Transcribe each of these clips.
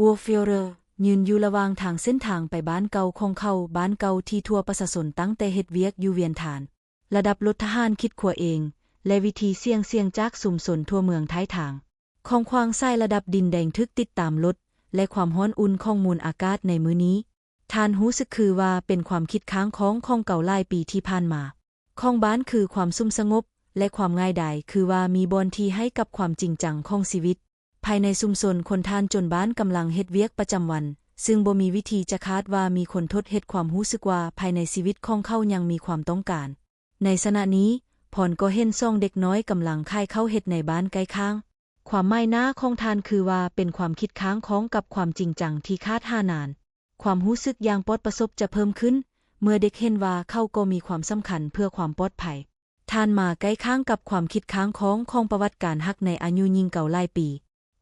Wolf Fuhrer ຢືນຢູ່ລະຫວ່າງທາງເສັ້ນທາງໄປບ້ານເກົ່າຂອງເຂົາ, ບ້ານເກົ່າທີ່ທົ່ວປະຊາຊົນຕັ້ງແຕ່ເຮັດວຽກຢູ່ວຽນທານ. ລະດັບລົດທະຫານຄິດຂົວເອງ ແລະ ວິທີສ່ຽງໆຈາກຊຸມຊົນທົ່ວເມືອງທ້າຍທາງ. ຂອງຂວາງສາຍລະດັບດິນແດງຖືກຕິດຕາມລົດ ແລະ ຄວາມຮ້ອນອຸ່ນຂອງມວນອາກາດໃນມື້ນີ້. ທ່ານຮູ້ສຶກຄືວ່າເປັນຄວາມຄິດຄ້າງຄອງຂອງເກົ່າຫຼາຍປີທີ່ຜ່ານມາ. ຂອງບ້ານຄືຄວາມສຸມສະຫງົບ ແລະ ຄວາມງ່າຍດາຍ ຄືວ່າມີບ່ອນທີ່ໃຫ້ກັບຄວາມຈິງຈັງຂອງຊີວິດ. ພາຍໃນຊຸມຊົນຄົນທ່ານຈົນບ້ານກຳລັງເຮັດວຽກປະຈຳວັນ, ຊຶ່ງບໍ່ມີວິທີຈະຄາດວ່າມີຄົນທົດເຮັດຄວາມຮູ້ສຶກວ່າພາຍໃນຊີວິດຂອງເຂົາຍັງມີຄວາມຕ້ອງການ. ໃນຂະນະນີ້, ພອນກໍເຫັນສອງເດັກນ້ອຍກຳລັງຂາຍເຂົ້າເຮັດໃນບ້ານໃກ້ຂ້າງ. ຄວາມໝາຍໜ້າຂອງທ່ານຄືວ່າເປັນຄວາມຄິດຄ້າງຄອງກັບຄວາມຈິງຈັງທີ່ຄາດຫານານ. ຄວາມຮູ້ສຶກຢ່າງປອດປະສົບຈະເພີ່ມຂຶ້ນ ເມື່ອເດັກເຫັນວ່າເຂົາກໍມີຄວາມສຳຄັນເພື່ອຄວາມປອດໄພ. ທ່ານມາໃກ້ຂ້າງກັບຄວາມຄິດຄ້າງຄອງຂອງປະຫວັດການຮັກໃນອາຍຸຍິງເກົ່າຫຼາຍປີ.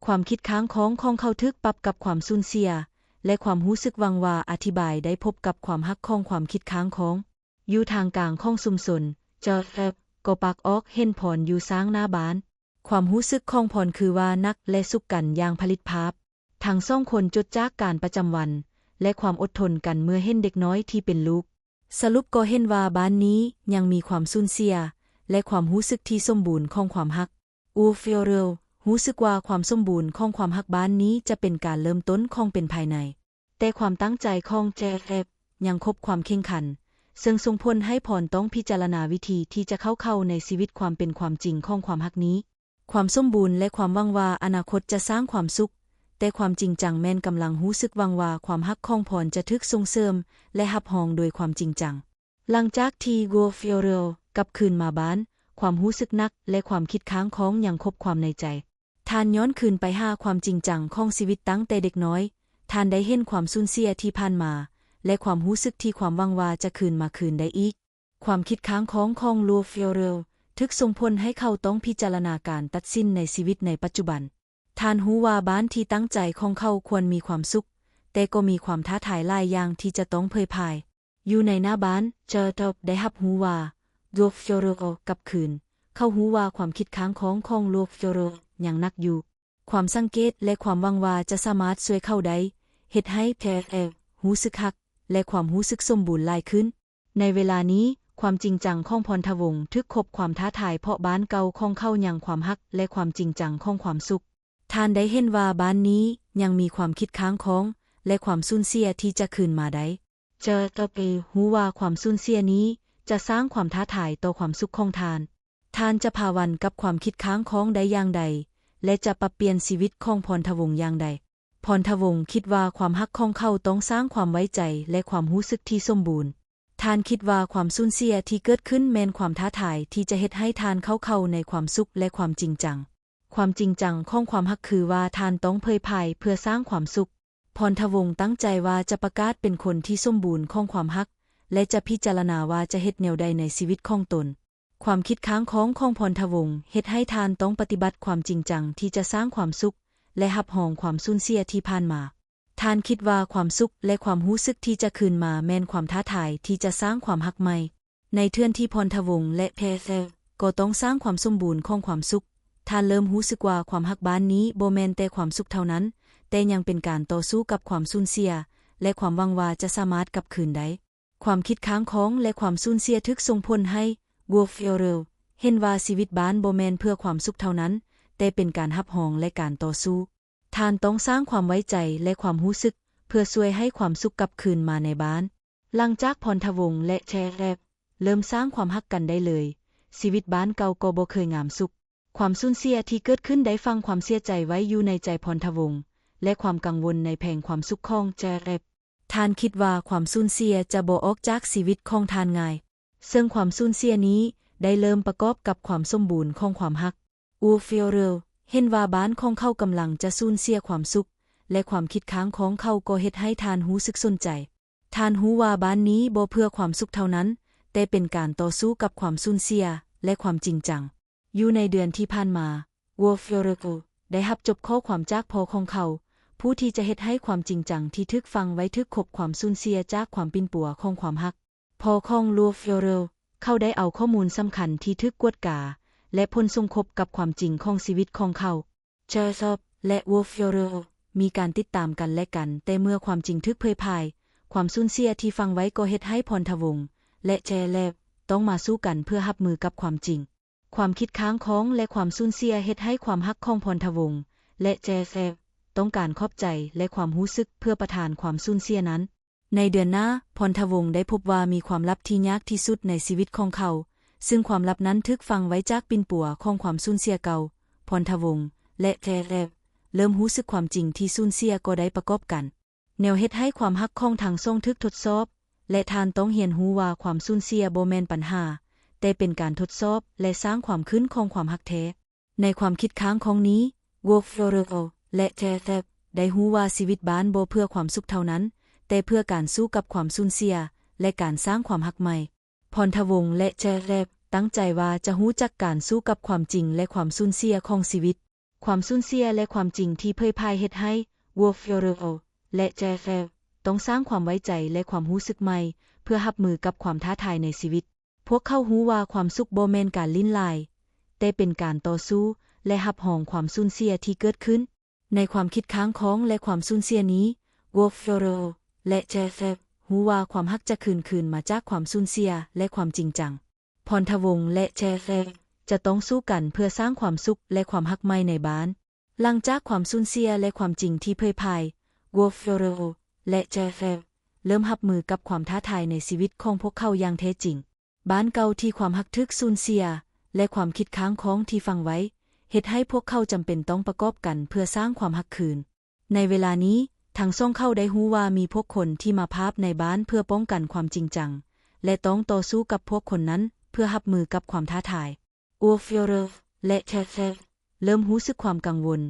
ຄວາມຄິດຄ້າງຄອງຂອງເຂົາຖືກປັບກັບຄວາມສູນເສຍ ແລະ ຄວາມຮູ້ສຶກຫວັ່ງຫວາອະທິບາຍໄດ້ພົບກັບຄວາມຮັກຂອງຄວາມຄິດຄ້າງຄອງ. ຢູ່ທ່າມກາງຂອງຊຸມຊົນ, ເຈົ້າແຟບກໍປາກອອກເຫັນພອນຢູ່ສາງໜ້າບ້ານ. ຄວາມຮູ້ສຶກຂອງພອນຄືວ່າໜັກ ແລະ ສຸກກັນຢ່າງຜະລິດພາບ. ທັງສອງຄົນຈົດຈາກການປະຈຳວັນ ແລະ ຄວາມອົດທົນກັນເມື່ອເຫັນເດັກນ້ອຍທີ່ເປັນລູກ. ສະຫຼຸບກໍເຫັນວ່າບ້ານນີ້ຍັງມີຄວາມສູນເສຍ ແລະ ຄວາມຮູ້ສຶກທີ່ສົມບູນຂອງຄວາມຮັກ. Wolf Fuhrer ຮູ້ສຶກວ່າຄວາມສົມບູນຂອງຄວາມຮັກບ້ານນີ້ຈະເປັນການເລີ່ມຕົ້ນຂອງເປັນພາຍໃນ. ແຕ່ຄວາມຕັ້ງໃຈຂອງ Jeff ຍັງຄົບຄວາມເຄັ່ງຄັນ, ເຊິ່ງສົ່ງຜົນໃຫ້ພອນຕ້ອງພິຈາລະນາວິທີທີ່ຈະເຂົ້າເຂົ້າໃນຊີວິດຄວາມເປັນຄວາມຈິງຂອງຄວາມຮັກນີ້. ຄວາມສົມບູນ ແລະ ຄວາມຫວັງວ່າອະນາຄົດຈະສ້າງຄວາມສຸກ, ແຕ່ຄວາມຈິງຈັງແມ່ນກຳລັງຮູ້ສຶກຫວັງວ່າຄວາມຮັກຂອງພອນຈະຖືກສົ່ງເສີມ ແລະ ຮັບຮອງໂດຍຄວາມຈິງຈັງ. ຫຼັງຈາກທີ່ Wolf Fuhrer ກັບຄືນມາບ້ານ, ຄວາມຮູ້ສຶກໜັກ ແລະ ຄວາມຄິດຄ້າງຄອງຍັງຄົບຄວາມໃນໃຈ. ທ່ານຍ້ອນຄືນໄປຫາຄວາມຈິງຈັງຂອງຊີວິດຕັ້ງແຕ່ເດັກນ້ອຍ. ທ່ານໄດ້ເຫັນຄວາມສູນເສຍທີ່ຜ່ານມາ ແລະ ຄວາມຮູ້ສຶກທີ່ຄວາມຫວັງວ່າຈະຄືນມາຄືນໄດ້ອີກ. ຄວາມຄິດຄ້າງຄອງຂອງ Wolf Fuhrer ຖືກສົ່ງຜົນໃຫ້ເຂົາຕ້ອງພິຈາລະນາການຕັດສິນໃນຊີວິດໃນປັດຈຸບັນ. ທ່ານຮູ້ວ່າບ້ານທີ່ຕັ້ງໃຈຂອງເຂົາຄວນມີຄວາມສຸກ, ແຕ່ກໍມີຄວາມທ້າທາຍຫຼາຍຢ່າງທີ່ຈະຕ້ອງເຜີຍພາຍ. ຢູ່ໃນໜ້າບ້ານ, Chertoff ໄດ້ຮັບຮູ້ວ່າ Wolf Fuhrer ກັບຄືນ. ເຂົາຮູ້ວ່າຄວາມຄິດຄ້າງຄອງຂອງ Wolf Fuhrer ຍັງໜັກຢູ່. ຄວາມສັງເກດ ແລະ ຄວາມຫວັງວ່າຈະສາມາດຊ່ວຍເຂົາໄດ້ ເຮັດໃຫ້ Jeff ຮູ້ສຶກຮັກ ແລະ ຄວາມຮູ້ສຶກສົມບູນຫຼາຍຂຶ້ນ. ໃນເວລານີ້, ຄວາມຈິງຈັງຂອງພອນທະວົງຖືກຄົບຄວາມທ້າທາຍ ເພາະບ້ານເກົ່າຂອງເຂົາຍັງຄວາມຮັກ ແລະ ຄວາມຈິງຈັງຂອງຄວາມສຸກ. ທ່ານໄດ້ເຫັນວ່າບ້ານນີ້ຍັງມີຄວາມຄິດຄ້າງຄອງ ແລະ ຄວາມສູນເສຍທີ່ຈະຄືນມາໄດ້. Chertoff ຮູ້ວ່າຄວາມສູນເສຍນີ້ຈະສ້າງຄວາມທ້າທາຍຕໍ່ຄວາມສຸກຂອງທ່ານ. ທ່ານຈະພາວັນກັບຄວາມຄິດຄ້າງຄອງໄດ້ຢ່າງໃດ ແລະ ຈະປັບປ່ຽນຊີວິດຂອງພອນທະວົງຢ່າງໃດ? ພອນທະວົງຄິດວ່າຄວາມຮັກຂອງເຂົາຕ້ອງສ້າງຄວາມໄວ້ໃຈ ແລະ ຄວາມຮູ້ສຶກທີ່ສົມບູນ. ທ່ານຄິດວ່າຄວາມສູນເສຍທີ່ເກີດຂຶ້ນແມ່ນຄວາມທ້າທາຍທີ່ຈະເຮັດໃຫ້ທ່ານເຂົ້າເຂົ້າໃນຄວາມສຸກ ແລະ ຄວາມຈິງຈັງ. ຄວາມຈິງຈັງຂອງຄວາມຮັກຄືວ່າທ່ານຕ້ອງເຜີຍພາຍເພື່ອສ້າງຄວາມສຸກ. ພອນທະວົງຕັ້ງໃຈວ່າຈະປະກາດເປັນຄົນທີ່ສົມບູນຂອງຄວາມຮັກ ແລະ ຈະພິຈາລະນາວ່າຈະເຮັດແນວໃດໃນຊີວິດຂອງຕົນ. ຄວາມຄິດຄ້າງຄອງຂອງພອນທະວົງເຮັດໃຫ້ທ່ານຕ້ອງປະຕິບັດຄວາມຈິງຈັງທີ່ຈະສ້າງຄວາມສຸກ ແລະ ຮັບຮອງຄວາມສູນເສຍທີ່ຜ່ານມາ. ທ່ານຄິດວ່າຄວາມສຸກ ແລະ ຄວາມຮູ້ສຶກທີ່ຈະຄືນມາແມ່ນຄວາມທ້າທາຍທີ່ຈະສ້າງຄວາມຮັກໃໝ່. ໃນເທື່ອນທີ່ພອນທະວົງ ແລະ Jeff ກໍຕ້ອງສ້າງຄວາມສົມບູນຂອງຄວາມສຸກ, ທ່ານເລີ່ມຮູ້ສຶກວ່າຄວາມຮັກບ້ານນີ້ບໍ່ແມ່ນແຕ່ຄວາມສຸກເທົ່ານັ້ນ, ແຕ່ຍັງເປັນການຕໍ່ສູ້ກັບຄວາມສູນເສຍ ແລະ ຄວາມຫວັງວ່າຈະສາມາດກັບຄືນໄດ້. ຄວາມຄິດຄ້າງຄອງ ແລະ ຄວາມສູນເສຍຖືກສົ່ງຜົນໃຫ້ Wolf Fuhrer ເຫັນວ່າຊີວິດບ້ານບໍ່ແມ່ນເພື່ອຄວາມສຸກເທົ່ານັ້ນ, ແຕ່ເປັນການຮັບຮອງ ແລະ ການຕໍ່ສູ້. ທ່ານຕ້ອງສ້າງຄວາມໄວ້ໃຈ ແລະ ຄວາມຮູ້ສຶກ ເພື່ອຊ່ວຍໃຫ້ຄວາມສຸກກັບຄືນມາໃນບ້ານ. ຫຼັງຈາກພອນທະວົງ ແລະ Jeff ເລີ່ມສ້າງຄວາມຮັກກັນໄດ້ເລີຍ, ຊີວິດບ້ານເກົ່າກໍບໍ່ເຄີຍງາມສຸກ. ຄວາມສູນເສຍທີ່ເກີດຂຶ້ນໄດ້ຝັງຄວາມເສຍໃຈໄວ້ຢູ່ໃນໃຈພອນທະວົງ ແລະ ຄວາມກັງວົນໃນແຜນຄວາມສຸກຂອງ Jeff. ທ່ານຄິດວ່າຄວາມສູນເສຍຈະບໍ່ອອກຈາກຊີວິດຂອງທ່ານງ່າຍ. ເຊິ່ງຄວາມສູນເສຍນີ້ໄດ້ເລີ່ມປະກອບກັບຄວາມສົມບູນຂອງຄວາມຮັກ. Wolf Fuhrer ເຫັນວ່າບ້ານຂອງເຂົາກຳລັງຈະສູນເສຍຄວາມສຸກ ແລະ ຄວາມຄິດຄ້າງຂອງເຂົາກໍເຮັດໃຫ້ທ່ານຮູ້ສຶກສົນໃຈ. ທ່ານຮູ້ວ່າບ້ານນີ້ບໍ່ເພື່ອຄວາມສຸກເທົ່ານັ້ນ, ແຕ່ເປັນການຕໍ່ສູ້ກັບຄວາມສູນເສຍ ແລະ ຄວາມຈິງຈັງ. ຢູ່ໃນເດືອນທີ່ຜ່ານມາ, Wolf Fuhrer ໄດ້ຮັບຈົບຂໍ້ຄວາມຈາກພໍ່ຂອງເຂົາ, ຜູ້ທີ່ຈະເຮັດໃຫ້ຄວາມຈິງຈັງທີ່ຖືກຝັງໄວ້ຖືກຄົບຄວາມສູນເສຍຈາກຄວາມປິ່ນປົວຂອງຄວາມຮັກ. ພໍ່ຂອງ Wolf Fuhrer ເຂົາໄດ້ເອົາຂໍ້ມູນສຳຄັນທີ່ຖືກກວດກາ ແລະ ຜົນສົມທົບກັບຄວາມຈິງຂອງຊີວິດຂອງເຂົາ. Chertoff ແລະ Wolf Fuhrer ມີການຕິດຕາມກັນແລະກັນ, ແຕ່ເມື່ອຄວາມຈິງຖືກເຜີຍພາຍ, ຄວາມສູນເສຍທີ່ຝັງໄວ້ກໍເຮັດໃຫ້ພອນທະວົງ ແລະ ແຈແລບ ຕ້ອງມາສູ້ກັນເພື່ອຮັບມືກັບຄວາມຈິງ. ຄວາມຄິດຄ້າງຄອງ ແລະ ຄວາມສູນເສຍເຮັດໃຫ້ຄວາມຮັກຂອງພອນທະວົງ ແລະ ແຈແລບ ຕ້ອງການຂອບໃຈ ແລະ ຄວາມຮູ້ສຶກເພື່ອປະທານຄວາມສູນເສຍນັ້ນ. ໃນເດືອນໜ້າ, ພອນທະວົງໄດ້ພົບວ່າມີຄວາມລັບທີ່ຍາກທີ່ສຸດໃນຊີວິດຂອງເຂົາ, ຊຶ່ງຄວາມລັບນັ້ນຖືກຝັງໄວ້ຈາກປິ່ນປົວຂອງຄວາມສູນເສຍເກົ່າ. ພອນທະວົງ ແລະ ແຈແລບ ເລີ່ມຮູ້ສຶກຄວາມຈິງທີ່ສູນເສຍກໍໄດ້ປະກອບກັນ. ແນວເຮັດໃຫ້ຄວາມຮັກຂອງທັງສອງຖືກທົດສອບ ແລະ ທ່ານຕ້ອງຮຽນຮູ້ວ່າຄວາມສູນເສຍບໍ່ແມ່ນບັນຫາ, ແຕ່ເປັນການທົດສອບ ແລະ ສ້າງຄວາມຂຶ້ນຂອງຄວາມຮັກແທ້. ໃນຄວາມຄິດຄ້າງຄອງນີ້, ໂວຟໂລເຣ ແລະ ແຈແລບ ໄດ້ຮູ້ວ່າຊີວິດບ້ານບໍ່ເພື່ອຄວາມສຸກເທົ່ານັ້ນ, ແຕ່ເພື່ອການສູ້ກັບຄວາມສູນເສຍ ແລະ ການສ້າງຄວາມຮັກໃໝ່. ພອນທະວົງ ແລະ ແຈແລບ ຕັ້ງໃຈວ່າຈະຮູ້ຈັກການສູ້ກັບຄວາມຈິງ ແລະ ຄວາມສູນເສຍຂອງຊີວິດ. ຄວາມສູນເສຍ ແລະ ຄວາມຈິງທີ່ເຜີຍພາຍເຮັດໃຫ້ ໂວຟໂລເຣ ແລະ ແຈແລບ ຕ້ອງສ້າງຄວາມໄວ້ໃຈ ແລະ ຄວາມຮູ້ສຶກໃໝ່ ເພື່ອຮັບມືກັບຄວາມທ້າທາຍໃນຊີວິດ. ພວກເຂົາຮູ້ວ່າຄວາມສຸກບໍ່ແມ່ນການຫຼິ້ນລາຍ, ແຕ່ເປັນການຕໍ່ສູ້ ແລະ ຮັບຮອງຄວາມສູນເສຍທີ່ເກີດຂຶ້ນ. ໃນຄວາມຄິດຄ້າງຄອງ ແລະ ຄວາມສູນເສຍນີ້, ໂວຟໂລເຣ ແລະ ແຈແລບ ຮູ້ວ່າຄວາມຮັກຈະຄືນຄືນມາຈາກຄວາມສູນເສຍ ແລະ ຄວາມຈິງຈັງ. ພອນທະວົງ ແລະ ແຈແລບ ຈະຕ້ອງສູ້ກັນເພື່ອສ້າງຄວາມສຸກ ແລະ ຄວາມຮັກໃໝ່ໃນບ້ານ. ຫຼັງຈາກຄວາມສູນເສຍ ແລະ ຄວາມຈິງທີ່ເຜີຍພາຍ, ໂວຟໂລເຣ ແລະ ແຈແລບ ເລີ່ມຮັບມືກັບຄວາມທ້າທາຍໃນຊີວິດຂອງພວກເຂົາຢ່າງແທ້ຈິງ. ບ້ານເກົ່າທີ່ຄວາມຮັກຖືກສູນເສຍ ແລະ ຄວາມຄິດຄ້າງຄອງທີ່ຝັງໄວ້ ເຮັດໃຫ້ພວກເຂົາຈຳເປັນຕ້ອງປະກອບກັນເພື່ອສ້າງຄວາມຮັກຄືນ. ໃນເວລານີ້, ທັງສອງເຂົາໄດ້ຮູ້ວ່າມີພວກຄົນທີ່ມາພາບໃນບ້ານເພື່ອປ້ອງກັນຄວາມຈິງຈັງ ແລະ ຕ້ອງຕໍ່ສູ້ກັບພວກຄົນນັ້ນເພື່ອຮັບມືກັບຄວາມທ້າທາຍ. ໂວຟໂລເຣ ແລະ ແຈແລບ ເລີ່ມຮູ້ສຶກຄວາມກັງວົນ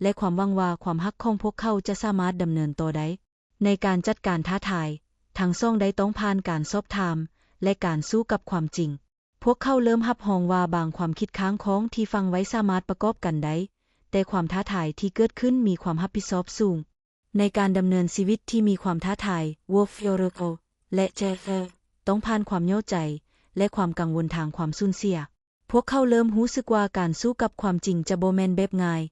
ແລະ ຄວາມຫວັງວ່າຄວາມຮັກຂອງພວກເຂົາຈະສາມາດດຳເນີນຕໍ່ໄດ້. ໃນການຈັດການທ້າທາຍ, ທັງສອງໄດ້ຕ້ອງຜ່ານການສອບຖາມ ແລະ ການສູ້ກັບຄວາມຈິງ. ພວກເຂົາເລີ່ມຮັບຮອງວ່າບາງຄວາມຄິດຄ້າງຄອງທີ່ຝັງໄວ້ສາມາດປະກອບກັນໄດ້, ແຕ່ຄວາມທ້າທາຍທີ່ເກີດຂຶ້ນມີຄວາມຮັບຜິດຊອບສູງ. ໃນການດຳເນີນຊີວິດທີ່ມີຄວາມທ້າທາຍ, ໂວຟໂລເຣ ແລະ ແຈແລບ ຕ້ອງຜ່ານຄວາມຫຍໍ້ໃຈ ແລະ ຄວາມກັງວົນທາງຄວາມສູນເສຍ. ພວກເຂົາເລີ່ມຮູ້ສຶກວ່າການສູ້ກັບຄວາມຈິງຈະບໍ່ແມ່ນແບບງ່າຍ,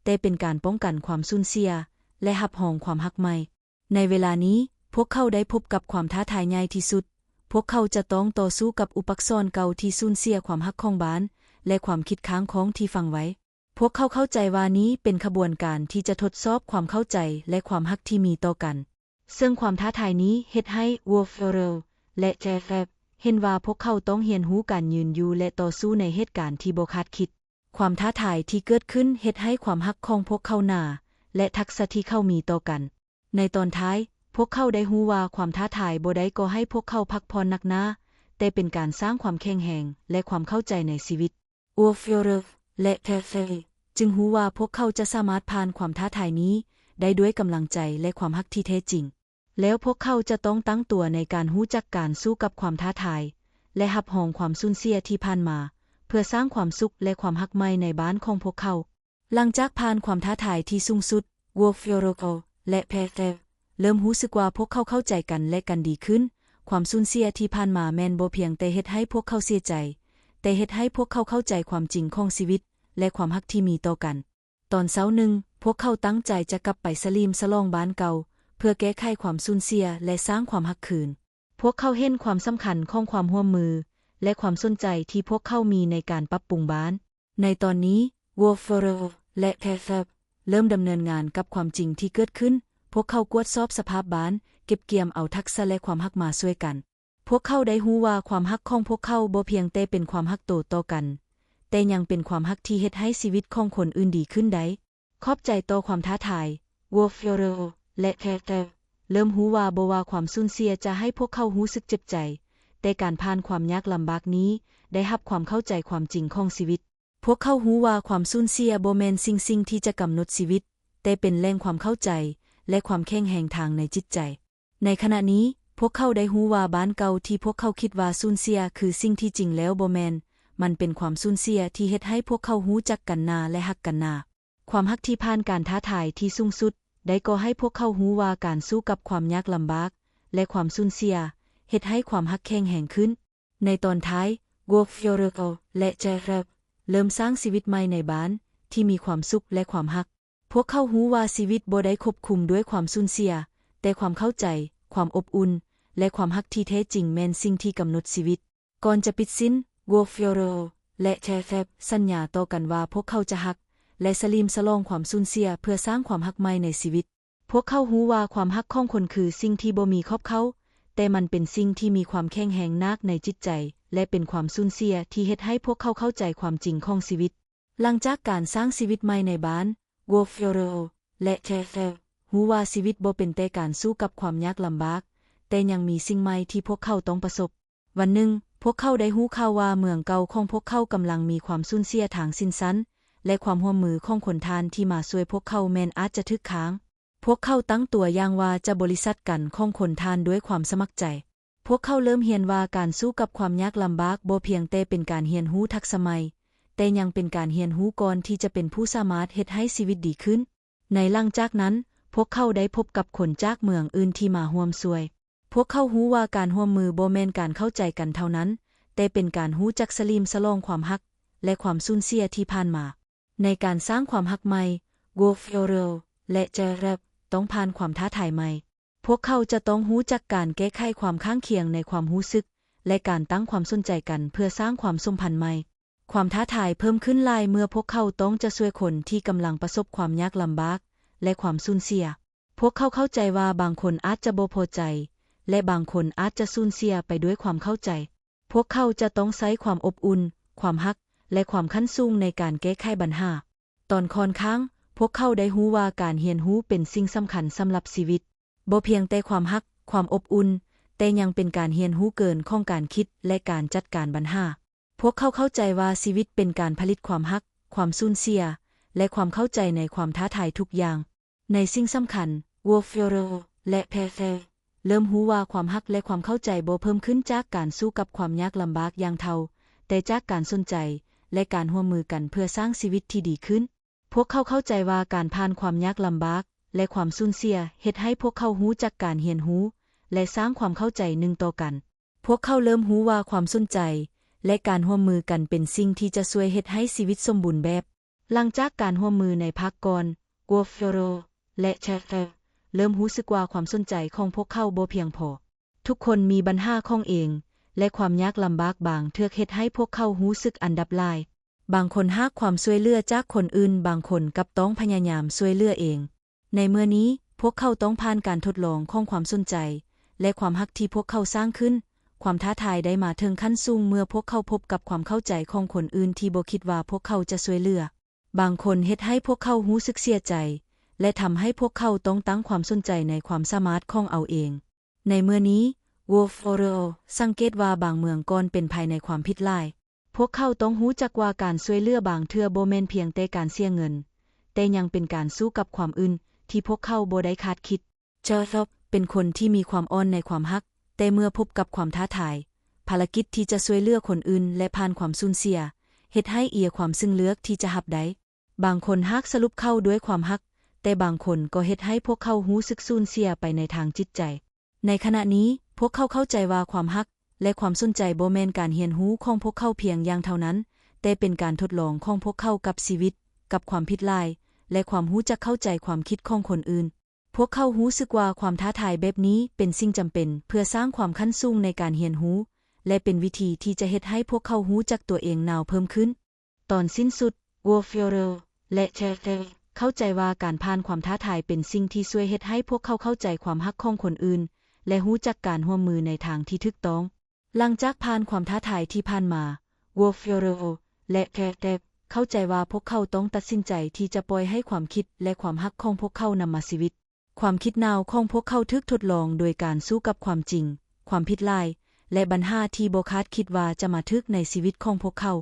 ແຕ່ເປັນການປ້ອງກັນຄວາມສູນເສຍ ແລະ ຮັບຮອງຄວາມຮັກໃໝ່. ໃນເວລານີ້, ພວກເຂົາໄດ້ພົບກັບຄວາມທ້າທາຍໃຫຍ່ທີ່ສຸດ. ພວກເຂົາຈະຕ້ອງຕໍ່ສູ້ກັບອຸປັກສອນເກົ່າທີ່ສູນເສຍຄວາມຮັກຂອງບ້ານ ແລະ ຄວາມຄິດຄ້າງຄອງທີ່ຝັງໄວ້. ພວກເຂົາເຂົ້າໃຈວ່ານີ້ເປັນຂະບວນການທີ່ຈະທົດສອບຄວາມເຂົ້າໃຈ ແລະ ຄວາມຮັກທີ່ມີຕໍ່ກັນ. ເຊິ່ງຄວາມທ້າທາຍນີ້ເຮັດໃຫ້ ໂວຟໂລເຣ ແລະ ແຈແລບ ເຫັນວ່າພວກເຂົາຕ້ອງຮຽນຮູ້ການຢືນຢູ່ ແລະ ຕໍ່ສູ້ໃນເຫດການທີ່ບໍ່ຄາດຄິດ. ຄວາມທ້າທາຍທີ່ເກີດຂຶ້ນເຮັດໃຫ້ຄວາມຮັກຂອງພວກເຂົາໜາ ແລະ ທັກສະທີ່ເຂົາມີຕໍ່ກັນ. ໃນຕອນທ້າຍ, ພວກເຂົາໄດ້ຮູ້ວ່າຄວາມທ້າທາຍບໍ່ໄດ້ກໍ່ໃຫ້ພວກເຂົາພັກຜ່ອນໜັກໜ້າ, ແຕ່ເປັນການສ້າງຄວາມແຂງແຮງ ແລະ ຄວາມເຂົ້າໃຈໃນຊີວິດ. ໂວຟໂລເຣ ແລະ ແຈແລບ ຈຶ່ງຮູ້ວ່າພວກເຂົາຈະສາມາດຜ່ານຄວາມທ້າທາຍນີ້ໄດ້ດ້ວຍກຳລັງໃຈ ແລະ ຄວາມຮັກທີ່ແທ້ຈິງ. ແລ້ວພວກເຂົາຈະຕ້ອງຕັ້ງຕົວໃນການຮູ້ຈັກການສູ້ກັບຄວາມທ້າທາຍ ແລະ ຮັບຮອງຄວາມສູນເສຍທີ່ຜ່ານມາ ເພື່ອສ້າງຄວາມສຸກ ແລະ ຄວາມຮັກໃໝ່ໃນບ້ານຂອງພວກເຂົາ. ຫຼັງຈາກຜ່ານຄວາມທ້າທາຍທີ່ສູງສຸດ, ໂວຟໂລເຣ ແລະ ແຈແລບ ເລີ່ມຮູ້ສຶກວ່າພວກເຂົາເຂົ້າໃຈກັນ ແລະ ກັນດີຂຶ້ນ. ຄວາມສູນເສຍທີ່ຜ່ານມາແມ່ນບໍ່ພຽງແຕ່ເຮັດໃຫ້ພວກເຂົາເສຍໃຈ, ແຕ່ເຮັດໃຫ້ພວກເຂົາເຂົ້າໃຈຄວາມຈິງຂອງຊີວິດ ແລະ ຄວາມຮັກທີ່ມີຕໍ່ກັນ. ຕອນເຊົ້າໜຶ່ງ, ພວກເຂົາຕັ້ງໃຈຈະກັບໄປສະຫຼີມສະຫຼອງບ້ານເກົ່າ ເພື່ອແກ້ໄຂຄວາມສູນເສຍ ແລະ ສ້າງຄວາມຮັກຄືນ. ພວກເຂົາເຫັນຄວາມສຳຄັນຂອງຄວາມຮ່ວມມື ແລະ ຄວາມສົນໃຈທີ່ພວກເຂົາມີໃນການປັບປຸງບ້ານ. ໃນຕອນນີ້, ໂວຟໂລເຣ ແລະ ແຈແລບ ເລີ່ມດຳເນີນງານກັບຄວາມຈິງທີ່ເກີດຂຶ້ນ. ພວກເຂົາກວດສອບສະພາບບ້ານ, ເກັບກຽມເອົາທັກສະ ແລະ ຄວາມຮັກມາຊ່ວຍກັນ. ພວກເຂົາໄດ້ຮູ້ວ່າຄວາມຮັກຂອງພວກເຂົາບໍ່ພຽງແຕ່ເປັນຄວາມຮັກໂຕຕໍ່ກັນ, ແຕ່ຍັງເປັນຄວາມຮັກທີ່ເຮັດໃຫ້ຊີວິດຂອງຄົນອື່ນດີຂຶ້ນໄດ້. ຂອບໃຈຕໍ່ຄວາມທ້າທາຍ, ໂວຟໂລເຣ ແລະ ແຈແລບ ເລີ່ມຮູ້ວ່າບໍ່ວ່າຄວາມສູນເສຍຈະໃຫ້ພວກເຂົາຮູ້ສຶກເຈັບໃຈ, ແຕ່ການຜ່ານຄວາມຍາກລຳບາກນີ້ໄດ້ຮັບຄວາມເຂົ້າໃຈຄວາມຈິງຂອງຊີວິດ. ພວກເຂົາຮູ້ວ່າຄວາມສູນເສຍບໍ່ແມ່ນສິ່ງ ສິ່ງທີ່ຈະກຳນົດຊີວິດ, ແຕ່ເປັນແຫຼ່ງຄວາມເຂົ້າໃຈ ແລະ ຄວາມແຂງແຮງທາງໃນຈິດໃຈ. ໃນຂະນະນີ້, ພວກເຂົາໄດ້ຮູ້ວ່າບ້ານເກົ່າທີ່ພວກເຂົາຄິດວ່າສູນເສຍ ຄືສິ່ງທີ່ຈິງແລ້ວບໍ່ແມ່ນ, ມັນເປັນຄວາມສູນເສຍທີ່ເຮັດໃຫ້ພວກເຂົາຮູ້ຈັກກັນໜ້າ ແລະ ຮັກກັນໜ້າ. ຄວາມຮັກທີ່ຜ່ານການທ້າທາຍທີ່ສູງສຸດ ໄດ້ກໍ່ໃຫ້ພວກເຂົາຮູ້ວ່າການສູ້ກັບຄວາມຍາກລຳບາກ ແລະ ຄວາມສູນເສຍ ເຮັດໃຫ້ຄວາມຮັກແຂງແຮງຂຶ້ນ. ໃນຕອນທ້າຍ, ໂວຟໂລເຣ ແລະ ແຈແລບ ເລີ່ມສ້າງຊີວິດໃໝ່ໃນບ້ານທີ່ມີຄວາມສຸກ ແລະ ຄວາມຮັກ. ພວກເຂົາຮູ້ວ່າຊີວິດບໍ່ໄດ້ຄົບຄຸມດ້ວຍຄວາມສູນເສຍ, ແຕ່ຄວາມເຂົ້າໃຈ, ຄວາມອົບອຸ່ນ ແລະ ຄວາມຮັກທີ່ແທ້ຈິງແມ່ນສິ່ງທີ່ກຳນົດຊີວິດ. ກ່ອນຈະປິດສິ້ນ, Guo Fiore ແລະ Ted ສັນຍາຕໍ່ກັນວ່າພວກເຂົາຈະຮັກ ແລະ ສະຫຼີມສະຫຼອງຄວາມສູນເສຍເພື່ອສ້າງຄວາມຮັກໃໝ່ໃນຊີວິດ. ພວກເຂົາຮູ້ວ່າຄວາມຮັກຂອງຄົນຄືສິ່ງທີ່ບໍ່ມີຂອບເຂົາ, ແຕ່ມັນເປັນສິ່ງທີ່ມີຄວາມແຂງແຮງນາກໃນຈິດໃຈ ແລະ ເປັນຄວາມສູນເສຍທີ່ເຮັດໃຫ້ພວກເຂົາເຂົ້າໃຈຄວາມຈິງຂອງຊີວິດ. ຫຼັງຈາກການສ້າງຊີວິດໃໝ່ໃນບ້ານ, Guo Fiore ແລະ Ted ຮູ້ວ່າຊີວິດບໍ່ເປັນແຕ່ການສູ້ກັບຄວາມຍາກລຳບາກ, ແຕ່ຍັງມີສິ່ງໃໝ່ທີ່ພວກເຂົາຕ້ອງປະສົບ. ວັນໜຶ່ງ, ພວກເຂົາໄດ້ຮູ້ຂ່າວວ່າເມືອງເກົ່າຂອງພວກເຂົາກຳລັງມີຄວາມສູນເສຍທາງສິນຊັນ ແລະ ຄວາມຮ່ວມມືຂອງຄົນທ່ານທີ່ມາຊ່ວຍພວກເຂົາແມ່ນອາດຈະຖືກຄ້າງ. ພວກເຂົາຕັ້ງຕົວຢ່າງວ່າຈະບໍລິສັດກັນຂອງຄົນທ່ານດ້ວຍຄວາມສະໝັກໃຈ. ພວກເຂົາເລີ່ມຮຽນວ່າການສູ້ກັບຄວາມຍາກລຳບາກບໍ່ພຽງແຕ່ເປັນການຮຽນຮູ້ທັກສະໃໝ່, ແຕ່ຍັງເປັນການຮຽນຮູ້ກ່ອນທີ່ຈະເປັນຜູ້ສາມາດເຮັດໃຫ້ຊີວິດດີຂຶ້ນ. ໃນຫຼັງຈາກນັ້ນ, ພວກເຂົາໄດ້ພົບກັບຄົນຈາກເມືອງອື່ນທີ່ມາຮ່ວມຊ່ວຍ. ພວກເຂົາຮູ້ວ່າການຮ່ວມມືບໍ່ແມ່ນການເຂົ້າໃຈກັນເທົ່ານັ້ນ, ແຕ່ເປັນການຮູ້ຈັກສະຫຼີມສະຫຼອງຄວາມຮັກ ແລະ ຄວາມສູນເສຍທີ່ຜ່ານມາ. ໃນການສ້າງຄວາມຮັກໃໝ່, Guo Fiore ແລະ Ted ຕ້ອງຜ່ານຄວາມທ້າທາຍໃໝ່. ພວກເຂົາຈະຕ້ອງຮູ້ຈັກການແກ້ໄຂຄວາມຂ້າງຄຽງໃນຄວາມຮູ້ສຶກ ແລະ ການຕັ້ງຄວາມສົນໃຈກັນເພື່ອສ້າງຄວາມສົມພັນໃໝ່. ຄວາມທ້າທາຍເພີ່ມຂຶ້ນຫຼາຍເມື່ອພວກເຂົາຕ້ອງຈະຊ່ວຍຄົນທີ່ກຳລັງປະສົບຄວາມຍາກລຳບາກ ແລະ ຄວາມສູນເສຍ. ພວກເຂົາເຂົ້າໃຈວ່າບາງຄົນອາດຈະບໍ່ພໍໃຈ ແລະ ບາງຄົນອາດຈະສູນເສຍໄປດ້ວຍຄວາມເຂົ້າໃຈ. ພວກເຂົາຈະຕ້ອງໃຊ້ຄວາມອົບອຸ່ນ, ຄວາມຮັກ ແລະ ຄວາມຂັ້ນສູງໃນການແກ້ໄຂບັນຫາ. ຕອນຂ້ອນຂ້າງ, ພວກເຂົາໄດ້ຮູ້ວ່າການຮຽນຮູ້ເປັນສິ່ງສຳຄັນສຳລັບຊີວິດ. ບໍ່ພຽງແຕ່ຄວາມຮັກ, ຄວາມອົບອຸ່ນ, ແຕ່ຍັງເປັນການຮຽນຮູ້ເກີນຂອງການຄິດ ແລະ ການຈັດການບັນຫາ. ພວກເຂົາເຂົ້າໃຈວ່າຊີວິດເປັນການຜະລິດຄວາມຮັກ, ຄວາມສູນເສຍ ແລະ ຄວາມເຂົ້າໃຈໃນຄວາມທ້າທາຍທຸກຢ່າງ. ໃນສິ່ງສຳຄັນ, Guo Fiore ແລະ Ted ເລີ່ມຮູ້ວ່າຄວາມຮັກ ແລະ ຄວາມເຂົ້າໃຈບໍ່ເພີ່ມຂຶ້ນຈາກການສູ້ກັບຄວາມຍາກລຳບາກຢ່າງເທົ່າ, ແຕ່ຈາກການສົນໃຈ ແລະ ການຮ່ວມມືກັນເພື່ອສ້າງຊີວິດທີ່ດີຂຶ້ນ. ພວກເຂົາເຂົ້າໃຈວ່າການຜ່ານຄວາມຍາກລຳບາກ ແລະ ຄວາມສູນເສຍເຮັດໃຫ້ພວກເຂົາຮູ້ຈັກການຮຽນຮູ້ ແລະ ສ້າງຄວາມເຂົ້າໃຈໜຶ່ງຕໍ່ກັນ. ພວກເຂົາເລີ່ມຮູ້ວ່າຄວາມສົນໃຈ ແລະ ການຮ່ວມມືກັນເປັນສິ່ງທີ່ຈະຊ່ວຍເຮັດໃຫ້ຊີວິດສົມບູນແບບ. ຫຼັງຈາກການຮ່ວມມືໃນພາກກ່ອນ, Guo Fiore ແລະ Ted ເລີ່ມຮູ້ສຶກວ່າຄວາມສົນໃຈຂອງພວກເຂົາບໍ່ພຽງພໍ. ທຸກຄົນມີບັນຫາຂອງເອງ ແລະ ຄວາມຍາກລຳບາກບາງເທື່ອເຮັດໃຫ້ພວກເຂົາຮູ້ສຶກອັນດັບຫຼາຍ. ບາງຄົນຮາກຄວາມຊ່ວຍເຫຼືອຈາກຄົນອື່ນ, ບາງຄົນກັບຕ້ອງພະຍາຍາມຊ່ວຍເຫຼືອເອງ. ໃນເມື່ອນີ້, ພວກເຂົາຕ້ອງຜ່ານການທົດລອງຂອງຄວາມສົນໃຈ ແລະ ຄວາມຮັກທີ່ພວກເຂົາສ້າງຂຶ້ນ. ຄວາມທ້າທາຍໄດ້ມາເຖິງຂັ້ນສູງເມື່ອພວກເຂົາພົບກັບຄວາມເຂົ້າໃຈຂອງຄົນອື່ນທີ່ບໍ່ຄິດວ່າພວກເຂົາຈະຊ່ວຍເຫຼືອ. ບາງຄົນເຮັດໃຫ້ພວກເຂົາຮູ້ສຶກເສຍໃຈ ແລະ ທຳໃຫ້ພວກເຂົາຕ້ອງຕັ້ງຄວາມສົນໃຈໃນຄວາມສາມາດຂອງເຮົາເອງ. ໃນເມື່ອນີ້, Guo Fiore ສັງເກດວ່າບາງເມືອງກ່ອນເປັນໄພໃນຄວາມຜິດຫຼາຍ. ພວກເຂົາຕ້ອງຮູ້ຈັກວ່າການຊ່ວຍເຫຼືອບາງເທື່ອບໍ່ແມ່ນພຽງແຕ່ການເສຍເງິນ, ແຕ່ຍັງເປັນການສູ້ກັບຄວາມອື່ນທີ່ພວກເຂົາບໍ່ໄດ້ຄາດຄິດ. Ted ເປັນຄົນທີ່ມີຄວາມອ່ອນໃນຄວາມຮັກ, ແຕ່ເມື່ອພົບກັບຄວາມທ້າທາຍ, ພາລະກິດທີ່ຈະຊ່ວຍເຫຼືອຄົນອື່ນ ແລະ ຜ່ານຄວາມສູນເສຍ ເຮັດໃຫ້ເອຍຄວາມຊຶ່ງເລືອກທີ່ຈະຮັບໄດ້. ບາງຄົນຮາກສະຫຼຸບເຂົ້າດ້ວຍຄວາມຮັກ, ແຕ່ບາງຄົນກໍເຮັດໃຫ້ພວກເຂົາຮູ້ສຶກສູນເສຍໄປໃນທາງຈິດໃຈ. ໃນຂະນະນີ້, ພວກເຂົາເຂົ້າໃຈວ່າຄວາມຮັກ ແລະ ຄວາມສົນໃຈບໍ່ແມ່ນການຮຽນຮູ້ຂອງພວກເຂົາພຽງຢ່າງເທົ່ານັ້ນ, ແຕ່ເປັນການທົດລອງຂອງພວກເຂົາກັບຊີວິດ, ກັບຄວາມຜິດຫຼາຍ ແລະ ຄວາມຮູ້ຈັກເຂົ້າໃຈຄວາມຄິດຂອງຄົນອື່ນ. ພວກເຂົາຮູ້ສຶກວ່າຄວາມທ້າທາຍແບບນີ້ເປັນສິ່ງຈຳເປັນເພື່ອສ້າງຄວາມຂັ້ນສູງໃນການຮຽນຮູ້ ແລະ ເປັນວິທີທີ່ຈະເຮັດໃຫ້ພວກເຂົາຮູ້ຈັກຕົວເອງນາວເພີ່ມຂຶ້ນ. ຕອນສິ້ນສຸດ, Guo Fiore ແລະ Ted ເຂົ້າໃຈວ່າການຜ່ານຄວາມທ້າທາຍເປັນສິ່ງທີ່ຊ່ວຍເຮັດໃຫ້ພວກເຂົາເຂົ້າໃຈຄວາມຮັກຂອງຄົນອື່ນ ແລະ ຮູ້ຈັກການຮ່ວມມືໃນທາງທີ່ຖືກຕ້ອງ. ຫຼັງຈາກຜ່ານຄວາມທ້າທາຍທີ່ຜ່ານມາ, Guo Fiore ແລະ Ted ເຂົ້າໃຈວ່າພວກເຂົາຕ້ອງຕັດສິນໃຈທີ່ຈະປ່ອຍໃຫ້ຄວາມຄິດ ແລະ ຄວາມຮັກຂອງພວກເຂົານຳມາຊີວິດ. ຄວາມຄິດນາວຂອງພວກເຂົາຖືກທົດລອງໂດຍການສູ້ກັບຄວາມຈິງ, ຄວາມຜິດຫຼາຍ ແລະ ບັນຫາທີ່ບໍ່ຄາດຄິດວ່າຈະມາຖືກໃນຊີວິດຂອງພວກເຂົາ.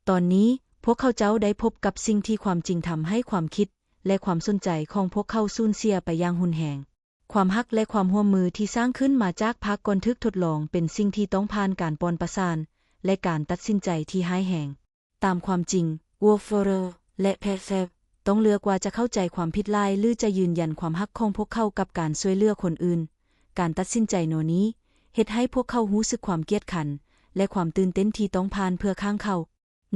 ຕອນນີ້, ພວກເຂົາເຈົ້າໄດ້ພົບກັບສິ່ງທີ່ຄວາມຈິງທຳໃຫ້ຄວາມຄິດ ແລະ ຄວາມສົນໃຈຂອງພວກເຂົາສູນເສຍໄປຢ່າງຮຸນແຮງ. ຄວາມຮັກ ແລະ ຄວາມຮ່ວມມືທີ່ສ້າງຂຶ້ນມາຈາກພາກກ່ອນຖືກທົດລອງເປັນສິ່ງທີ່ຕ້ອງຜ່ານການປ່ອນປະສານ ແລະ ການຕັດສິນໃຈທີ່ຮ້າຍແຮງ. ຕາມຄວາມຈິງ, Guo Fiore ແລະ Ted ຕ້ອງເລືອກວ່າຈະເຂົ້າໃຈຄວາມຜິດຫຼາຍ ຫຼື ຈະຢືນຢັນຄວາມຮັກຂອງພວກເຂົາກັບການຊ່ວຍເຫຼືອຄົນອື່ນ. ການຕັດສິນໃຈໜໍ່ນີ້ເຮັດໃຫ້ພວກເຂົາຮູ້ສຶກຄວາມກຽດຂັນ ແລະ ຄວາມຕື່ນເຕັ້ນທີ່ຕ້ອງຜ່ານເພື່ອຂ້າງເຂົາ.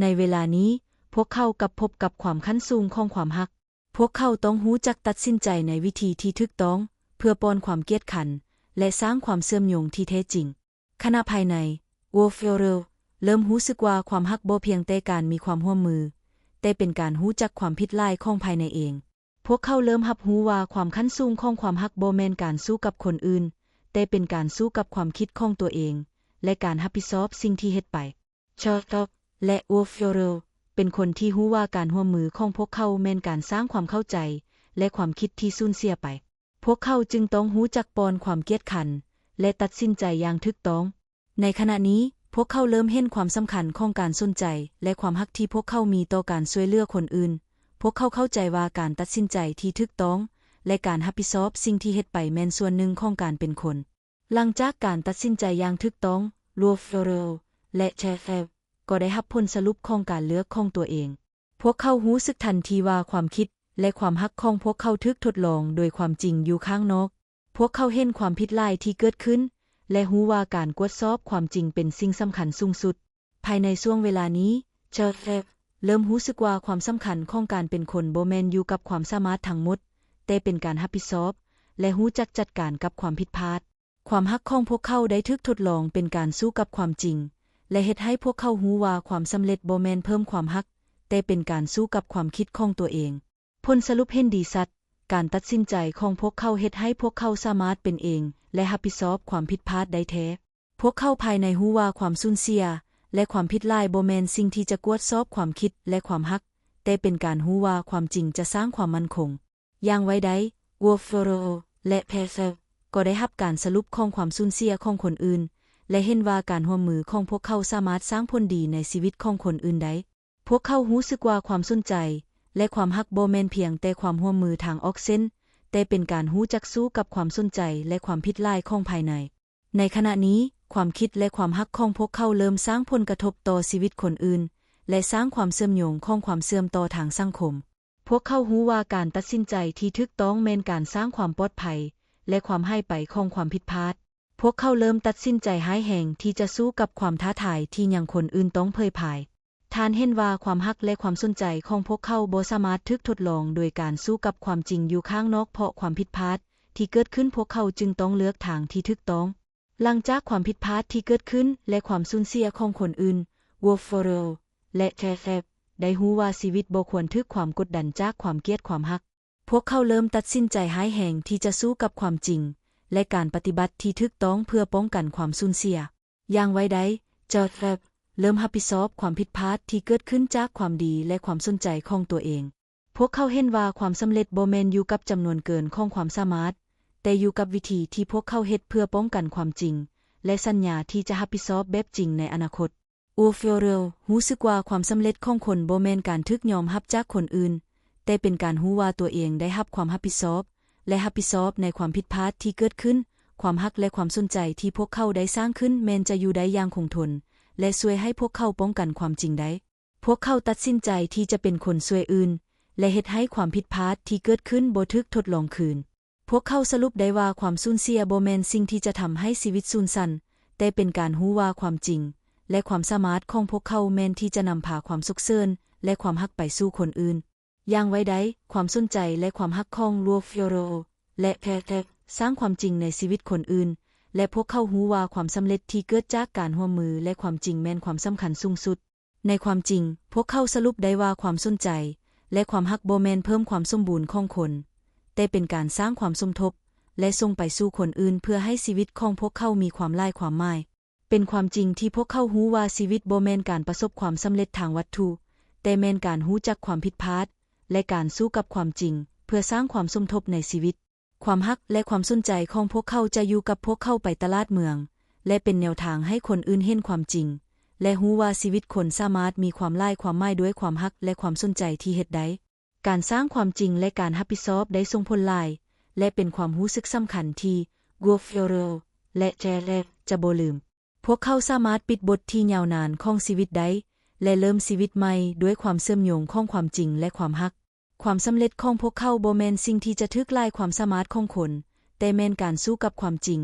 ໃນເວລານີ້, ພວກເຂົາກັບພົບກັບຄວາມຂັ້ນສູງຂອງຄວາມຮັກ. ພ ພວກເຂົາຕ້ອງຮູ້ຈັກຕັດສິນໃຈໃນວິທີທີ່ຖືກຕ້ອງ ເພື່ອປ່ອນຄວາມກຽດຂັນ ແລະ ສ້າງຄວາມເຊື່ອມໂຍງທີ່ແທ້ຈິງ. ຂະນະພາຍໃນ Wolf Fuhrer ເລີ່ມຮູ້ສຶກວ່າຄວາມຮັກບໍ່ພຽງແຕ່ການມີຄວາມຮ່ວມມື, ແຕ່ເປັນການຮູ້ຈັກຄວາມຜິດຫຼາຍຂອງພາຍໃນເອງ. ພວກເຂົາເລີ່ມຮັບຮູ້ວ່າຄວາມຂັ້ນສູງຂອງຄວາມຮັກບໍ່ແມ່ນການສູ້ກັບຄົນອື່ນ, ແຕ່ເປັນການສູ້ກັບຄວາມຄິດຂອງຕົວເອງ ແລະ ການຮັບຜິດຊອບສິ່ງທີ່ເຮັດໄປ. Charles ແລະ Wolf Fuhrer ເປັນຄົນທີ່ຮູ້ວ່າການຮ່ວມມືຂອງພວກເຂົາແມ່ນການສ້າງຄວາມເຂົ້າໃຈ ແລະ ຄວາມຄິດທີ່ສູນເສຍໄປ. ພວກເຂົາຈຶ່ງຕ້ອງຮູ້ຈັກປ່ອນຄວາມກຽດຂັນ ແລະ ຕັດສິນໃຈຢ່າງຖືກຕ້ອງ. ໃນຂະນະນີ້, ພວກເຂົາເລີ່ມເຫັນຄວາມສຳຄັນຂອງການສົນໃຈ ແລະ ຄວາມຮັກທີ່ພວກເຂົາມີຕໍ່ການຊ່ວຍເຫຼືອຄົນອື່ນ. ພວກເຂົາເຂົ້າໃຈວ່າການຕັດສິນໃຈທີ່ຖືກຕ້ອງ ແລະ ການຮັບຜິດຊອບສິ່ງທີ່ເຮັດໄປແມ່ນສ່ວນໜຶ່ງຂອງການເປັນຄົນ. ຫຼັງຈາກການຕັດສິນໃຈຢ່າງຖືກຕ້ອງ, Wolf Fuhrer ແລະ Charles ກໍໄດ້ຮັບຜົນສະຫຼຸບຂອງການເລືອກຂອງຕົວເອງ. ພວກເຂົາຮູ້ສຶກທັນທີວ່າຄວາມຄິດ ແລະ ຄວາມຮັກຂອງພວກເຂົາຖືກທົດລອງໂດຍຄວາມຈິງຢູ່ຂ້າງນອກ. ພວກເຂົາເຫັນຄວາມຜິດຫຼາຍທີ່ເກີດຂຶ້ນ ແລະ ຮູ້ວ່າການກວດສອບຄວາມຈິງເປັນສິ່ງສຳຄັນສູງສຸດ. ພາຍໃນຊ່ວງເວລານີ້, Charles ເລີ່ມຮູ້ສຶກວ່າຄວາມສຳຄັນຂອງການເປັນຄົນບໍ່ແມ່ນຢູ່ກັບຄວາມສາມາດທັງໝົດ, ແຕ່ເປັນການຮັບຜິດຊອບ ແລະ ຮູ້ຈັກຈັດການກັບຄວາມຜິດພາດ. ຄວາມຮັກຂອງພວກເຂົາໄດ້ຖືກທົດລອງເປັນການສູ້ກັບຄວາມຈິງ ແລະ ເຮັດໃຫ້ພວກເຂົາຮູ້ວ່າຄວາມສຳເລັດບໍ່ແມ່ນເພີ່ມຄວາມຮັກ, ແຕ່ເປັນການສູ້ກັບຄວາມຄິດຂອງຕົວເອງ. ຜົນສະຫຼຸບເຫັນດີຊັດ, ການຕັດສິນໃຈຂອງພວກເຂົາເຮັດໃຫ້ພວກເຂົາສາມາດເປັນເອງ ແລະ ຮັບຜິດຊອບຄວາມຜິດພາດໄດ້ແທ້. ພວກເຂົາພາຍໃນຮູ້ວ່າຄວາມສູນເສຍ ແລະ ຄວາມຜິດຫຼາຍບໍ່ແມ່ນສິ່ງທີ່ຈະກວດສອບຄວາມຄິດ ແລະ ຄວາມຮັກ, ແຕ່ເປັນການຮູ້ວ່າຄວາມຈິງຈະສ້າງຄວາມໝັ້ນຄົງ. ຢ່າງໄວດາຍ, Wolf Fuhrer ແລະ Charles ກໍໄດ້ຮັບການສະຫຼຸບຂອງຄວາມສູນເສຍຂອງຄົນອື່ນ ແລະ ເຫັນວ່າການຮ່ວມມືຂອງພວກເຂົາສາມາດສ້າງຜົນດີໃນຊີວິດຂອງຄົນອື່ນໄດ້. ພວກເຂົາຮູ້ສຶກວ່າຄວາມສົນໃຈ ແລະ ຄວາມຮັກບໍ່ແມ່ນພຽງແຕ່ຄວາມຮ່ວມມືທາງອອກເຊັ່ນ, ແຕ່ເປັນການຮູ້ຈັກສູ້ກັບຄວາມສົນໃຈ ແລະ ຄວາມຜິດຫຼາຍຂອງພາຍໃນ. ໃນຂະນະນີ້, ຄວາມຄິດ ແລະ ຄວາມຮັກຂອງພວກເຂົາເລີ່ມສ້າງຜົນກະທົບຕໍ່ຊີວິດຄົນອື່ນ ແລະ ສ້າງຄວາມເຊື່ອມໂຍງຂອງຄວາມເຊື່ອມຕໍ່ທາງສັງຄົມ. ພວກເຂົາຮູ້ວ່າການຕັດສິນໃຈທີ່ຖືກຕ້ອງແມ່ນການສ້າງຄວາມປອດໄພ ແລະ ຄວາມຫາຍໄປຂອງຄວາມຜິດພາດ. ພວກເຂົາເລີ່ມຕັດສິນໃຈຮ້າຍແຮງທີ່ຈະສູ້ກັບຄວາມທ້າທາຍທີ່ຍັງຄົນອື່ນຕ້ອງເຜີຍພາຍ. ທ່ານເຫັນວ່າຄວາມຮັກ ແລະ ຄວາມສົນໃຈຂອງພວກເຂົາບໍ່ສາມາດຖືກທົດລອງໂດຍການສູ້ກັບຄວາມຈິງຢູ່ຂ້າງນອກເພາະຄວາມຜິດພາດທີ່ເກີດຂຶ້ນ, ພວກເຂົາຈຶ່ງຕ້ອງເລືອກທາງທີ່ຖືກຕ້ອງ. ຫຼັງຈາກຄວາມຜິດພາດທີ່ເກີດຂຶ້ນ ແລະ ຄວາມສູນເສຍຂອງຄົນອື່ນ, Wolf Fuhrer ແລະ Charles ໄດ້ຮູ້ວ່າຊີວິດບໍ່ຄວນຖືກຄວາມກົດດັນຈາກຄວາມກຽດຄວາມຮັກ. ພວກເຂົາເລີ່ມຕັດສິນໃຈຮ້າຍແຮງທີ່ຈະສູ້ກັບຄວາມຈິງ ແລະ ການປະຕິບັດທີ່ຖືກຕ້ອງເພື່ອປ້ອງກັນຄວາມສູນເສຍ. ຢ່າງໄວດາຍ, Charles ເລີ່ມຮັບຜິດຊອບຄວາມຜິດພາດທີ່ເກີດຂຶ້ນຈາກຄວາມດີ ແລະ ຄວາມສົນໃຈຂອງຕົວເອງ. ພວກເຂົາເຫັນວ່າຄວາມສຳເລັດບໍ່ແມ່ນຢູ່ກັບຈຳນວນເກີນຂອງຄວາມສາມາດ, ແຕ່ຢູ່ກັບວິທີທີ່ພວກເຂົາເຮັດເພື່ອປ້ອງກັນຄວາມຈິງ ແລະ ສັນຍາທີ່ຈະຮັບຜິດຊອບແບບຈິງໃນອະນາຄົດ. Wolf Fuhrer ຮູ້ສຶກວ່າຄວາມສຳເລັດຂອງຄົນບໍ່ແມ່ນການຖືກຍອມຮັບຈາກຄົນອື່ນ, ແຕ່ເປັນການຮູ້ວ່າຕົວເອງໄດ້ຮັບຄວາມຮັບຜິດຊອບ ແລະ ຮັບຜິດຊອບໃນຄວາມຜິດພາດທີ່ເກີດຂຶ້ນ. ຄວາມຮັກ ແລະ ຄວາມສົນໃຈທີ່ພວກເຂົາໄດ້ສ້າງຂຶ້ນແມ່ນຈະຢູ່ໄດ້ຢ່າງຄົງທົນ ແລະ ຊ່ວຍໃຫ້ພວກເຂົາປ້ອງກັນຄວາມຈິງໄດ້. ພວກເຂົາຕັດສິນໃຈທີ່ຈະເປັນຄົນຊ່ວຍອື່ນ ແລະ ເຮັດໃຫ້ຄວາມຜິດພາດທີ່ເກີດຂຶ້ນບໍ່ຖືກທົດລອງຄືນ. ພວກເຂົາສະຫຼຸບໄດ້ວ່າຄວາມສູນເສຍບໍ່ແມ່ນສິ່ງທີ່ຈະທຳໃຫ້ຊີວິດສູນສັ້ນ, ແຕ່ເປັນການຮູ້ວ່າຄວາມຈິງ ແລະ ຄວາມສາມາດຂອງພວກເຂົາແມ່ນທີ່ຈະນຳພາຄວາມສຸກເສີນ ແລະ ຄວາມຮັກໄປສູ່ຄົນອື່ນ. ຢ່າງໄວດາຍ, ຄວາມສົນໃຈ ແລະ ຄວາມຮັກຂອງ Wolf Fuhrer ແລະ Charles ສ້າງຄວາມຈິງໃນຊີວິດຄົນອື່ນ, ແລະ ພວກເຂົາຮູ້ວ່າຄວາມສຳເລັດທີ່ເກີດຈາກການຮ່ວມມື ແລະ ຄວາມຈິງແມ່ນຄວາມສຳຄັນສູງສຸດ. ໃນຄວາມຈິງ, ພວກເຂົາສະຫຼຸບໄດ້ວ່າຄວາມສົນໃຈ ແລະ ຄວາມຮັກບໍ່ແມ່ນເພີ່ມຄວາມສົມບູນຂອງຄົນ, ແຕ່ເປັນການສ້າງຄວາມສົມທົບ ແລະ ສົ່ງໄປສູ່ຄົນອື່ນເພື່ອໃຫ້ຊີວິດຂອງພວກເຂົາມີຄວາມຫຼາຍຄວາມໝາຍ. ເປັນຄວາມຈິງທີ່ພວກເຂົາຮູ້ວ່າຊີວິດບໍ່ແມ່ນການປະສົບຄວາມສຳເລັດທາງວັດຖຸ, ແຕ່ແມ່ນການຮູ້ຈັກຄວາມຜິດພາດ ແລະ ການສູ້ກັບຄວາມຈິງ ເພື່ອສ້າງຄວາມສົມທົບໃນຊີວິດ. ຄວາມຮັກ ແລະ ຄວາມສົນໃຈຂອງພວກເຂົາຈະຢູ່ກັບພວກເຂົາໄປຕະຫຼອດເມືອງ ແລະ ເປັນແນວທາງໃຫ້ຄົນອື່ນເຫັນຄວາມຈິງ ແລະ ຮູ້ວ່າຊີວິດຄົນສາມາດມີຄວາມຫຼາຍຄວາມໝາຍດ້ວຍຄວາມຮັກ ແລະ ຄວາມສົນໃຈທີ່ເຮັດໄດ້. ການສ້າງຄວາມຈິງ ແລະ ການຮັບຜິດຊອບໄດ້ສົ່ງຜົນຫຼາຍ ແລະ ເປັນຄວາມຮູ້ສຶກສຳຄັນທີ່ Wolf Fuhrer ແລະ Charles ຈະບໍ່ລືມ. ພວກເຂົາສາມາດປິດບົດທີ່ຍາວນານຂອງຊີວິດໄດ້ ແລະ ເລີ່ມຊີວິດໃໝ່ດ້ວຍຄວາມເຊື່ອມໂຍງຂອງຄວາມຈິງ ແລະ ຄວາມຮັກ. ຄວາມສຳເລັດຂອງພວກເຂົາບໍ່ແມ່ນສິ່ງທີ່ຈະຖືກລາຍຄວາມສາມາດຂອງຄົນ, ແຕ່ແມ່ນການສູ້ກັບຄວາມຈິງ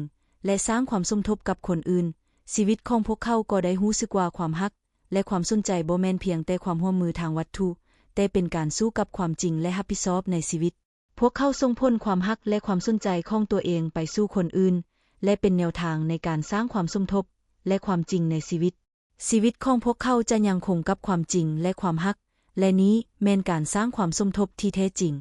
ແລະ ສ້າງຄວາມສົມທົບກັບຄົນອື່ນ. ຊີວິດຂອງພວກເຂົາກໍໄດ້ຮູ້ສຶກວ່າຄວາມຮັກ ແລະ ຄວາມສົນໃຈບໍ່ແມ່ນພຽງແຕ່ຄວາມຮ່ວມມືທາງວັດຖຸ, ແຕ່ເປັນການສູ້ກັບຄວາມຈິງ ແລະ ຮັບຜິດຊອບໃນຊີວິດ. ພວກເຂົາສົ່ງຜົນຄວາມຮັກ ແລະ ຄວາມສົນໃຈຂອງຕົວເອງໄປສູ່ຄົນອື່ນ ແລະ ເປັນແນວທາງໃນການສ້າງຄວາມສົມທົບ ແລະ ຄວາມຈິງໃນຊີວິດ. ຊີວິດຂອງພວກເຂົາຈະຍັງຄົງກັບຄວາມຈິງ ແລະ ຄວາມຮັກ, ແລະ ນີ້ແມ່ນການສ້າງຄວາມສົມທົບທີ່ແທ້ຈິງ.